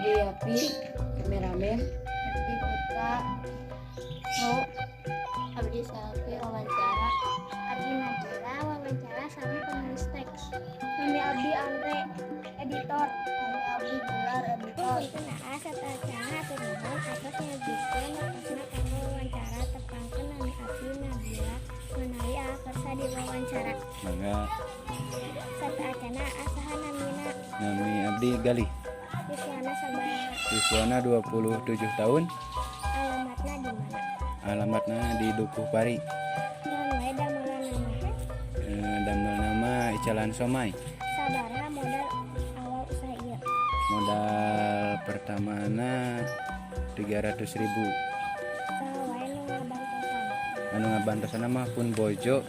Abdi Yapi, kameramen. Abdi Putra Kru. Abdi Selvi, wawancara. Abdi Najila, wawancara sama penulis teks. Nami Abdi Andre, editor. Nami Abdi Gilar, editor. Punten Aa, sateuacanna hatur nuhun atos nyayogikeun waktosna kanggo wawancara. Tepangkeun, nami abdi Nabila, menawi Aa kersa diwawancara. Mangga. Sateuacanna, Aa, saha namina? Nami abdi Galih. Yuswana sabaraha? Yuswana 27 tahun. Alamatna di mana? Alamatna di Dukuh Pari. Naon wae damelanna mah? Damelna mah icalan somai. Sabaraha modal awal usaha ieu? Modal pertamana 300 ribu. Saha wae nu ngabantosan? Anu ngabantosan mah pun bojo.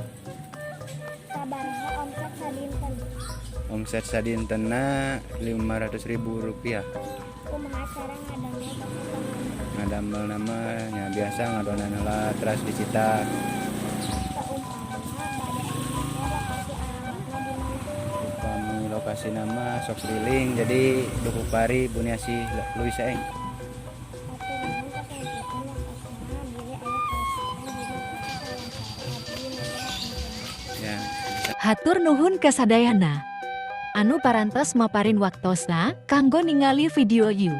Sabaraha omset sadinten? Omset sadintena Rp500 ribu. Kumaha cara ngadamel toko panganan? Ngadamel mah nya biasa, ngadonan heula, teras dicitak. Saumpama bade nongkrong, lokasi alamatna di mana? Upami lokasina mah sok keliling, jadi Dukuh Pari, Buniasih, Leuwisaeng. Hatur nuhun kasangkeun waktosna, bilih aya kalepatan dina proses wawancara abdi, mangga hapunten. Ya. Hatur nuhun kasadayana anu parantos maparin waktosna kanggo ningali video ieu.